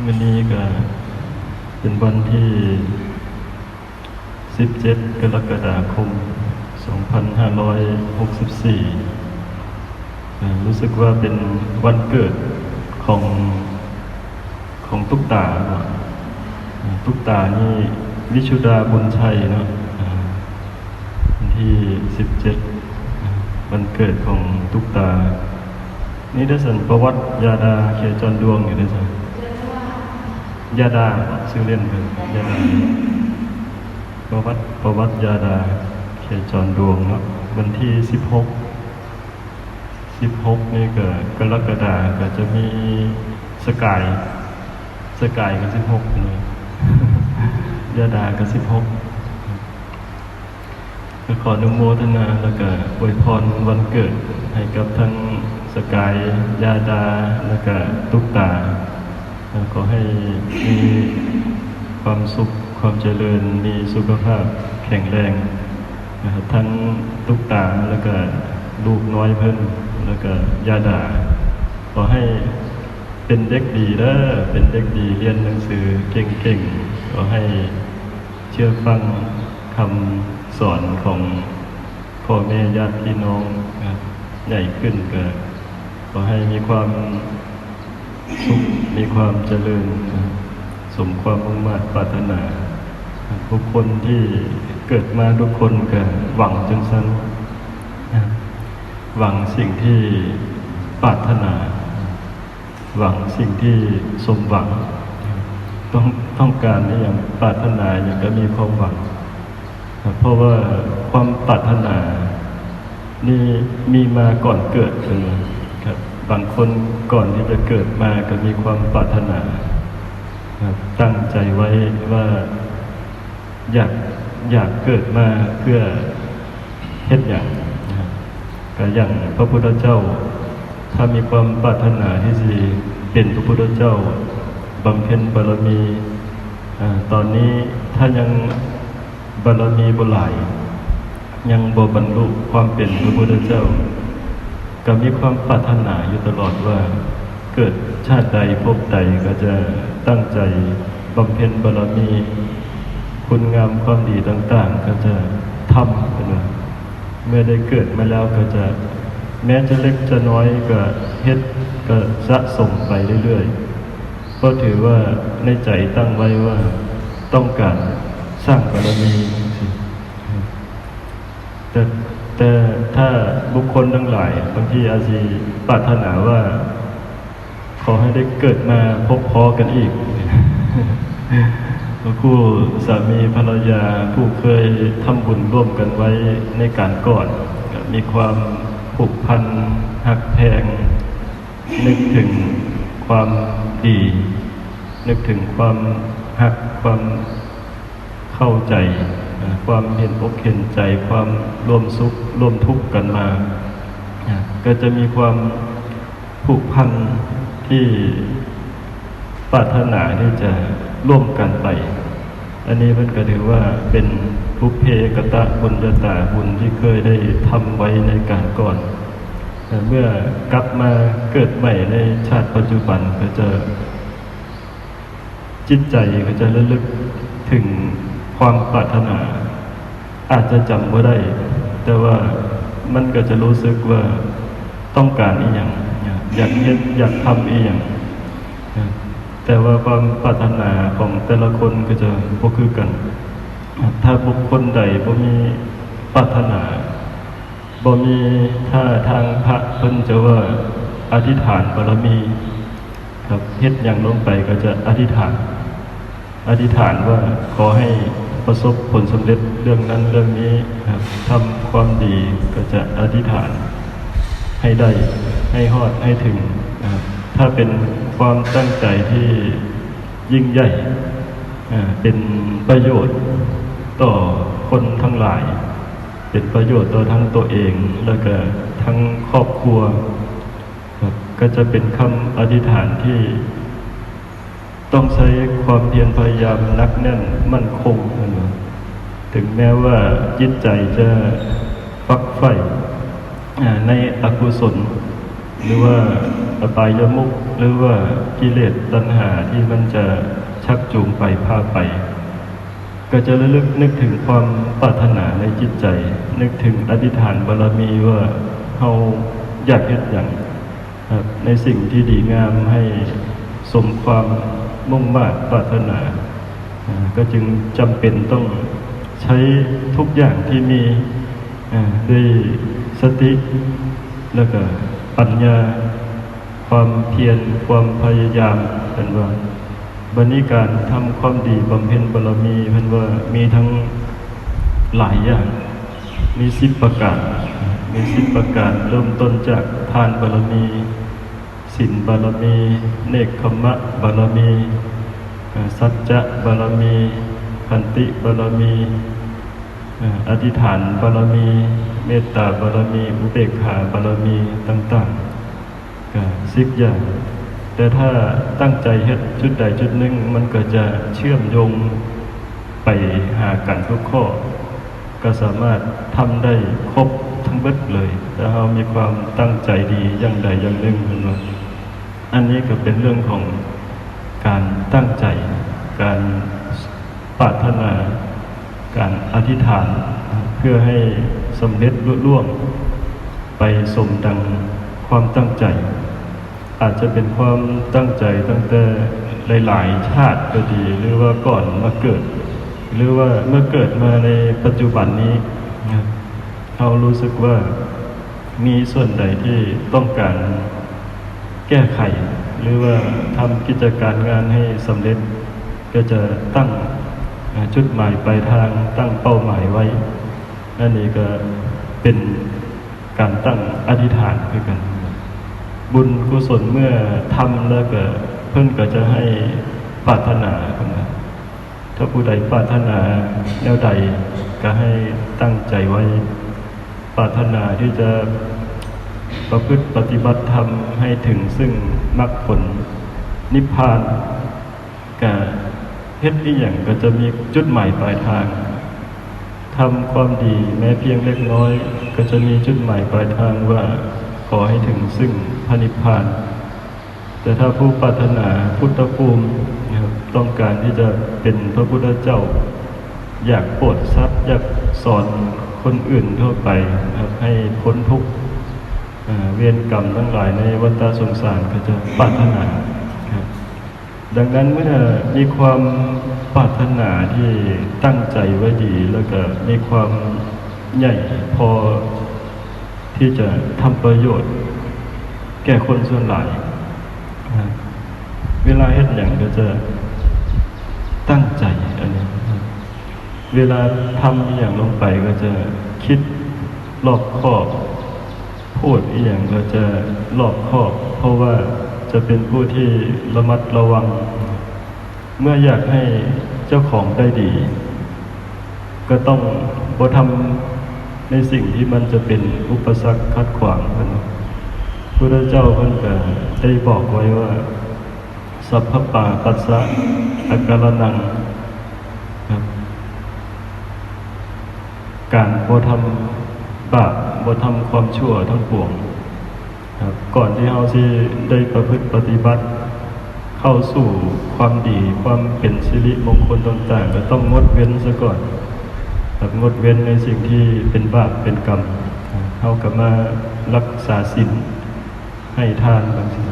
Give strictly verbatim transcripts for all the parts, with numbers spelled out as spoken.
มื้อนี้ก็เป็นวันที่สิบเจ็ด กรกฎาคม สองพันห้าร้อยหกสิบสี่ เอ่อ รู้สึกว่าเป็นวันเกิดของ ของตุ๊กตาเนาะ ตุ๊กตานี่วิชุดาบุญชัยเนาะ อ่า วันที่สิบเจ็ด วันเกิดของตุ๊กตา นี่ได้สันประวัติยาดาเขจรดวงอยู่ได้สัน ยาดา ชื่อเล่นเพิ่น ยาดา ประวัติ ประวัติยาดาเขจรดวงเนาะ วันที่สิบหก สิบหก นี่ก็กรกฎาก็จะมีสกาย สกายก็สิบหกเลย ยาดาก็สิบหก ก็ขออนุโมทนาแล้วก็อวยพรวันเกิดให้กับทั้งสกาย ยาดา แล้วก็ตุ๊กตา แล้วขอให้มีความสุข ความเจริญ มีสุขภาพแข็งแรงนะครับ ทั้งตุ๊กตา แล้วก็ลูกน้อยเพิ่น แล้วก็ยาดา ขอให้เป็นเด็กดีเด้อ เป็นเด็กดี เรียนหนังสือเก่งๆ ขอให้เชื่อฟังคำสอนของพ่อแม่ญาติพี่น้องนะครับ ใหญ่ขึ้นก็ขอให้มีความสุข มีความเจริญนะครับ สมความมุ่งมาดปรารถนา ทุกคนที่เกิดมาทุกคนก็หวังจังซั่นนะครับ หวังสิ่งที่ปรารถนา หวังสิ่งที่สมหวัง ต้อง ต้องการอหยัง ปรารถนาอหยังก็มีความหวัง เพราะว่าความปรารถนานี่มีมาก่อนเกิด ใช่ไหมครับ บางคนก่อนที่จะเกิดมาก็มีความปรารถนาครับ ตั้งใจไว้ว่า อยาก อยากเกิดมาเพื่อเฮ็ดหยังนะครับ ก็อย่างพระพุทธเจ้า ถ้ามีความปรารถนาที่สิเป็นพระพุทธเจ้า บำเพ็ญบารมี อ่า ตอนนี้ถ้ายังบารมีบ่หลาย ยังบ่บรรลุความเป็นพระพุทธเจ้า ก็มีความปรารถนาอยู่ตลอดว่า เกิดชาติใดภพใดก็จะตั้งใจบำเพ็ญบารมี คุณงามความดีต่างๆ ก็จะทำ เพิ่นว่า เมื่อได้เกิดมาแล้วก็จะ แม้จะเล็กจะน้อยก็เฮ็ด ก็สะสมไปเรื่อยๆ เพราะถือว่าในใจตั้งไว้ว่าต้องการสร้างบารมี แต่ แต่ถ้าบุคคลทั้งหลายบางทีอาจสิปรารถนาว่า ขอให้ได้เกิดมาพบพ้อกันอีก คู่สามีภรรยาผู้เคยทำบุญร่วมกันไว้ในการก่อน ก็มีความผูกพัน ฮักแพง นึกถึงความดี นึกถึงความฮัก ความเข้าใจ อ่า ความเห็นอกเห็นใจ ความร่วมสุขร่วมทุกข์กันมา อ่า ก็จะมีความผูกพันที่ปรารถนาที่จะร่วมกันไป อันนี้มันก็ถือว่าเป็นปุพเพกตบุญญาตา บุญที่เคยได้ทำไว้ในการก่อน แต่เมื่อกลับมาเกิดใหม่ในชาติปัจจุบันก็จะ จิตใจก็จะระลึกถึงความปรารถนา อาจจะจำบ่ได้ แต่ว่ามันก็จะรู้สึกว่าต้องการอีหยัง อยากเฮ็ด อยากทำอีหยัง แต่ว่าความปรารถนาของแต่ละคนก็จะบ่คือกัน ถ้าบุคคลใดบ่มีปรารถนา บ่มี ถ้าทางพระเพิ่นจะว่าอธิษฐานบารมีครับ เฮ็ดหยังลงไปก็จะอธิษฐาน อธิษฐานว่าขอให้ประสบผลสำเร็จเรื่องนั้นเรื่องนี้ครับ ทำความดีก็จะอธิษฐานให้ได้ ให้ฮอด ให้ถึงนะครับ ถ้าเป็นความตั้งใจที่ยิ่งใหญ่ อ่า เป็นประโยชน์ต่อคนทั้งหลาย เป็นประโยชน์ต่อทั้งตัวเอง แล้วก็ทั้งครอบครัวครับ ก็จะเป็นคำอธิษฐานที่ต้องใช้ความเพียรพยายามหนักแน่นมั่นคงนะ ถึงแม้ว่าจิตใจจะฝักใฝ่ อ่า ในอกุศล หรือว่าอบายมุข หรือว่ากิเลสตัณหาที่มันจะชักจูงไปพาไป ก็จะระลึกนึกถึงความปรารถนาในจิตใจ นึกถึงอธิษฐานบารมีว่าเฮาอยากเฮ็ดหยังครับ ในสิ่งที่ดีงามให้สมความมุ่งมาดปรารถนา อ่า ก็จึงจำเป็นต้องใช้ทุกอย่างที่มี อ่า ด้วยสติ แล้วก็ปัญญา ความเพียร ความพยายาม เพิ่นว่า บัดนี้การทำความดีบำเพ็ญบารมี เพิ่นว่ามีทั้งหลายอย่าง มีสิบประการ มีสิบประการ เริ่มต้นจากทานบารมี ศีลบารมี เนกขัมมะบารมี อ่า สัจจะบารมี ขันติบารมี อ่า อธิษฐานบารมี เมตตาบารมี อุเบกขาบารมีต่างๆ ก็สิบอย่าง แต่ถ้าตั้งใจเฮ็ดจุดใดจุดหนึ่ง มันก็จะเชื่อมโยงไปหากันทุกข้อ ก็สามารถทำได้ครบทั้งเบิดเลย ถ้าเฮามีความตั้งใจดีอย่างใดอย่างหนึ่ง เพิ่นว่า อันนี้ก็เป็นเรื่องของการตั้งใจ การปรารถนา การอธิษฐาน เพื่อให้สำเร็จลุล่วงไปสมดังความตั้งใจ อาจจะเป็นความตั้งใจตั้งแต่หลายๆชาติก็ดี หรือว่าก่อนมาเกิด หรือว่าเมื่อเกิดมาในปัจจุบันนี้นะ เฮารู้สึกว่ามีส่วนใดที่ต้องการแก้ไข หรือว่าทำกิจการงานให้สำเร็จ ก็จะตั้ง อ่า จุดหมายปลายทาง ตั้งเป้าหมายไว้ อันนี้ก็เป็นการตั้งอธิษฐานคือกัน บุญกุศลเมื่อทำแล้วก็เพิ่นก็จะให้ปรารถนาขึ้นมา ถ้าผู้ใดปรารถนาแนวใดก็ให้ตั้งใจไว้ ปรารถนาที่จะประพฤติปฏิบัติธรรมให้ถึงซึ่งมรรคผลนิพพาน ก็เฮ็ดอีหยังก็จะมีจุดหมายปลายทาง ทำความดีแม้เพียงเล็กน้อย ก็จะมีจุดหมายปลายทางว่าขอให้ถึงซึ่งพระนิพพาน แต่ถ้าผู้ปรารถนาพุทธภูมินะครับ ต้องการที่จะเป็นพระพุทธเจ้า อยากโปรดสัตว์ อยากสอนคนอื่นทั่วไปนะครับ ให้พ้นทุกข์ อ่า เวรกรรมทั้งหลายในวัฏสงสาร ก็จะปรารถนาครับ ดังนั้นเมื่อมีความปรารถนาที่ตั้งใจไว้ดี แล้วก็มีความใหญ่พอที่จะทำประโยชน์แก่คนส่วนหลายนะ เวลาเฮ็ดหยังก็จะตั้งใจ อันนี้ เวลาทำอีหยังลงไปก็จะคิดรอบคอบ พูดอีหยังก็จะรอบคอบ เพราะว่าจะเป็นผู้ที่ระมัดระวัง เมื่ออยากให้เจ้าของได้ดี ก็ต้องบ่ทำในสิ่งที่มันจะเป็นอุปสรรคขัดขวางเพิ่น พุทธเจ้าเพิ่นก็ได้บอกไว้ว่า สัพพปาปัสสะอาการนัง ครับ การบ่ทำบาป บ่ทำความชั่วทั้งปวง ครับ ก่อนที่เฮาสิได้ประพฤติปฏิบัติ เข้าสู่ความดี ความเป็นสิริมงคลต่างๆ ก็ต้องงดเว้นซะก่อน ครับ งดเว้นในสิ่งที่เป็นบาปเป็นกรรม เฮาก็มารักษาศีล ให้ทานบางสิ่ง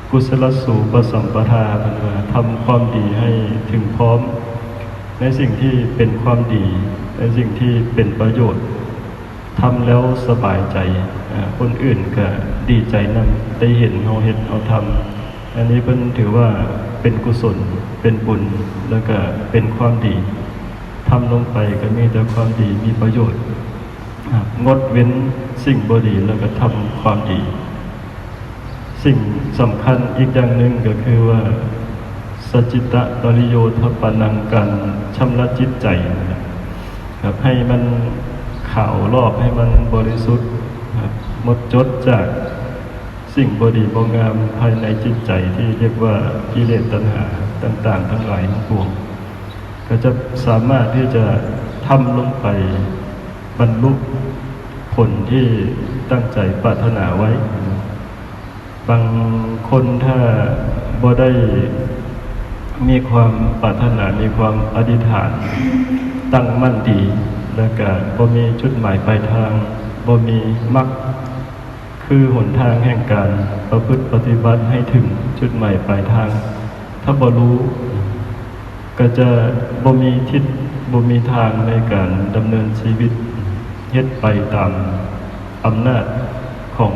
กุศลสูปสัมปทา เพิ่นว่าทำความดีให้ถึงพร้อม ในสิ่งที่เป็นความดี ในสิ่งที่เป็นประโยชน์ ทำแล้วสบายใจ อ่า คนอื่นก็ดีใจนำ ได้เห็นเฮาเฮ็ดเฮาทำ อันนี้เพิ่นถือว่าเป็นกุศล เป็นบุญ แล้วก็เป็นความดี ทำลงไปก็มีแต่ความดี มีประโยชน์ อ่า งดเว้นสิ่งบ่ดี แล้วก็ทำความดี สิ่งสำคัญอีกอย่างหนึ่งก็คือว่า สัจจิตะปริโยธปนัง การชำระจิตใจนะครับ ให้มันขาวลอก ให้มันบริสุทธิ์ครับ หมดจดจากสิ่งบ่ดีบ่งามภายในจิตใจที่เรียกว่ากิเลสตัณหาต่างๆ ทั้งหลายทั้งปวง ก็จะสามารถที่จะทำลงไปบรรลุผลที่ตั้งใจปรารถนาไว้ บางคนถ้าบ่ได้มีความปรารถนา มีความอธิษฐานตั้งมั่นดี แล้วก็บ่มีจุดหมายปลายทาง บ่มีมรรค คือหนทางแห่งการประพฤติปฏิบัติให้ถึงจุดหมายปลายทาง ถ้าบ่รู้ ก็จะบ่มีทิศ บ่มีทางในการดำเนินชีวิต เฮ็ดไปตามอำนาจของ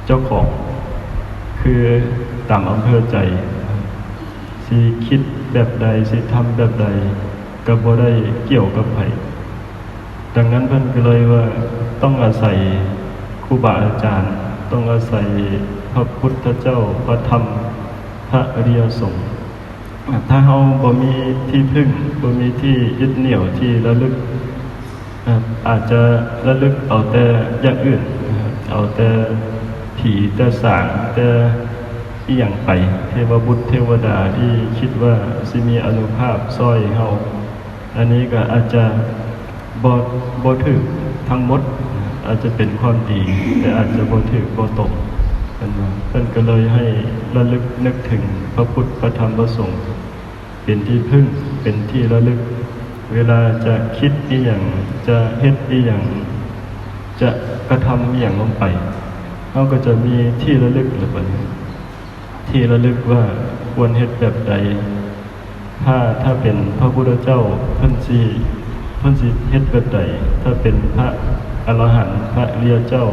เจ้าของ คือตามอำเภอใจ สิคิดแบบใด สิทำแบบใด ก็บ่ได้เกี่ยวกับไผ ดังนั้นเพิ่นก็เลยว่าต้องอาศัยครูบาอาจารย์ ต้องอาศัยพระพุทธเจ้า พระธรรม พระอริยสงฆ์ ถ้าเฮาบ่มีที่พึ่ง บ่มีที่ยึดเหนี่ยว ที่ระลึก อาจจะระลึกเอาแต่อย่างอื่น เอาแต่ผีแต่สางแต่อิหยังไป เทวบุตรเทวดาที่คิดว่าสิมีอานุภาพซ่อยเฮา อันนี้ก็อาจจะบ่ บ่ถืกทั้งหมด อาจจะเป็นความดี แต่อาจจะบ่ถืกบ่ตรง เพิ่นว่า เพิ่นก็เลยให้ระลึกนึกถึงพระพุทธ พระธรรม พระสงฆ์ เป็นที่พึ่ง เป็นที่ระลึก เวลาจะคิดอิหยัง จะเฮ็ดอิหยัง จะกระทำอิหยังลงไป เฮาก็จะมีที่ระลึกแล้วบัดนี้ ที่ระลึกว่าควรเฮ็ดแบบใด ถ้า ถ้าเป็นพระพุทธเจ้า เพิ่นสิ เพิ่นสิเฮ็ดแบบใด ถ้าเป็นพระอรหันต์ พระอริยเจ้า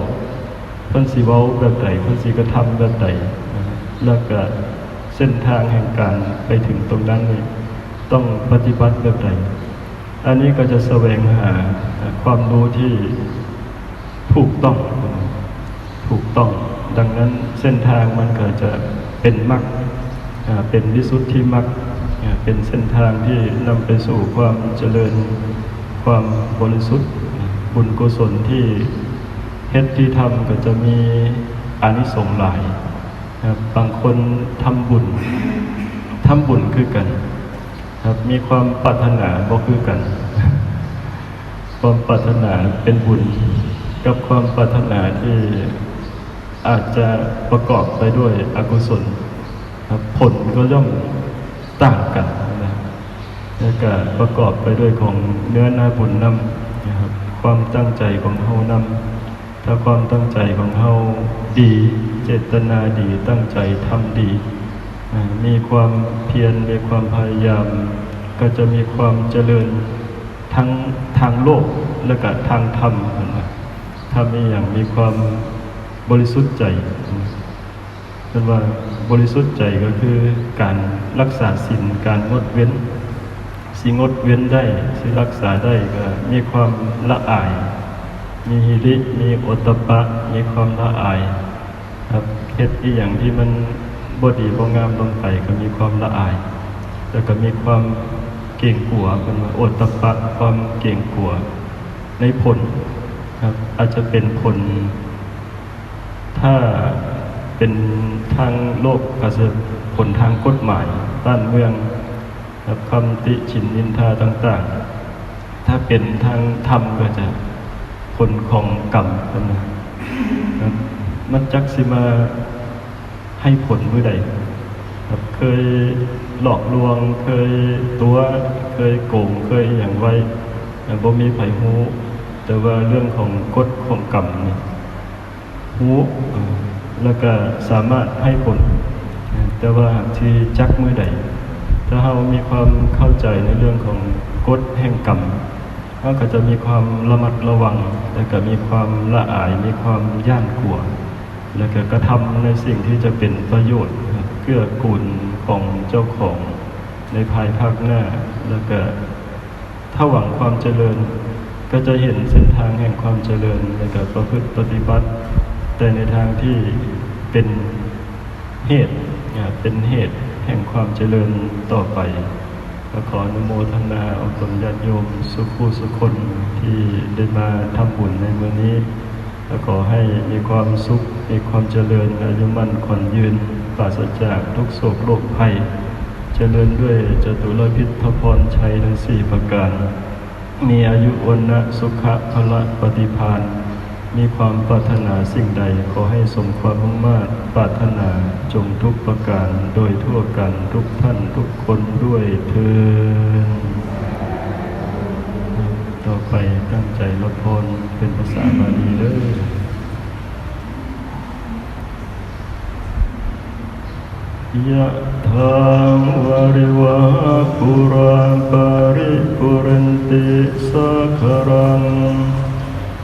เพิ่นสิเว้าแบบใด เพิ่นสิกระทำแบบใด แล้วก็เส้นทางแห่งการไปถึงตรงนั้นนี่ต้องปฏิบัติแบบใด อันนี้ก็จะแสวงหาความรู้ที่ถูกต้อง ถูกต้อง ดังนั้นเส้นทางมันก็จะเป็นมรรค อ่า เป็นวิสุทธิมรรค อ่า เป็นเส้นทางที่นำไปสู่ความเจริญ ความบริสุทธิ์ บุญกุศลที่เฮ็ดที่ทำก็จะมีอานิสงส์หลาย ครับ บางคนทำบุญ ทำบุญคือกัน ครับ มีความปรารถนาบ่คือกัน ความปรารถนาเป็นบุญ กับความปรารถนาที่อาจจะประกอบไปด้วยอกุศล ครับ ผลก็ย่อมต่างกันนะ แล้วก็ประกอบไปด้วยของเนื้อนาบุญนำนะครับ ความตั้งใจของเฮานำ ถ้าความตั้งใจของเฮาดี เจตนาดี ตั้งใจทำดี อ่า มีความเพียร มีความพยายาม ก็จะมีความเจริญทั้งทางโลกและก็ทางธรรม เพิ่นว่า ถ้ามีอย่างมีความบริสุทธิ์ใจ เพิ่นว่าบริสุทธิ์ใจก็คือการรักษาศีล การงดเว้น สิงดเว้นได้ สิรักษาได้ก็มีความละอาย มีหิริ มีโอตตัปปะ มีความละอาย ครับ เฮ็ดอีหยังที่มันบ่ดีบ่งามลงไปก็มีความละอาย แล้วก็มีความเกรงกลัว เพิ่นว่าโอตตัปปะ ความเกรงกลัวในผล ครับ อาจจะเป็นผล ถ้าเป็นทางโลกก็จะผลทางกฎหมายบ้านเมือง ครับ คำติฉินนินทาต่างๆ ถ้าเป็นทางธรรมก็จะผลของกรรม เพิ่นว่า ครับ มันจักสิมาให้ผลมื้อใด ครับ เคยหลอกลวง เคยตั๋ว เคยโกง เคยอิหยังไว้ อ่า บ่มีไผฮู้ แต่ว่าเรื่องของกฎของกรรมนี่ฮู้ อ่า แล้วก็สามารถให้ผล แต่ว่าสิจักมื้อใด ถ้าเฮามีความเข้าใจในเรื่องของกฎแห่งกรรม เฮาก็จะมีความระมัดระวัง แล้วก็มีความละอาย มีความย้านกลัว แล้วก็กระทำในสิ่งที่จะเป็นประโยชน์เกื้อกูลของเจ้าของในภายภาคหน้า แล้วก็ถ้าหวังความเจริญ ก็จะเห็นเส้นทางแห่งความเจริญ แล้วก็ประพฤติปฏิบัติ แต่ในทางที่เป็นเหตุ อ่า เป็นเหตุแห่งความเจริญต่อไป ก็ขออนุโมทนาอบรมญาติโยมสุขผู้สุขคนที่ได้มาทำบุญในมื้อนี้ ก็ขอให้มีความสุข มีความเจริญ อายุมั่นขวัญยืน ปราศจากทุกข์โศกโรคภัย เจริญด้วยจตุรพิธพรชัยทั้งสี่ประการ มีอายุวรรณะสุขะพละปฏิภาณ มีความปรารถนาสิ่งใดขอให้สมความมุ่งมาดปรารถนาจงทุกประการโดยทั่วกันทุกท่านทุกคนด้วยเทอญ ต่อไปตั้งใจรับพรเป็นภาษาบาลีเด้อ Yathā vārivahā pūrā paripūrenti sāgaraṃ,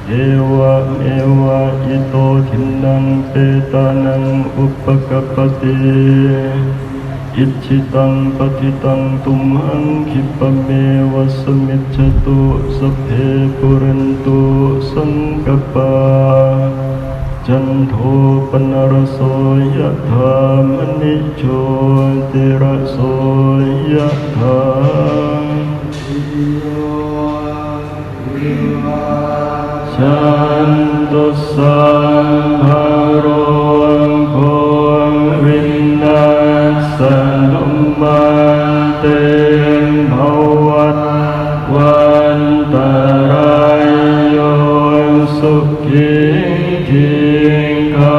evameva ito dinnaṃ petānaṃ upakappati. Icchitaṃ patthitaṃ tumhaṃ khippameva samijjhatu, sabbe pūrentu saṅkappā, cando paṇṇaraso yathā, maṇi jotiraso yathā. Yantu sabbarogo vinassatu, mā te bhavatvantarāyo, sukhī dīghāyuko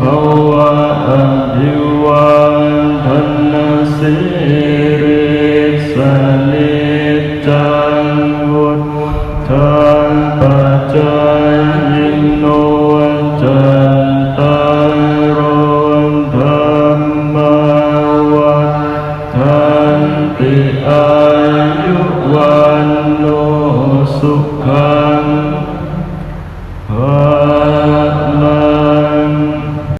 bhava. Abhivādanasīlissa niccaṃ vuḍḍhāpacāyino, cattāro dhammā vaḍḍhanti: āyu vaṇ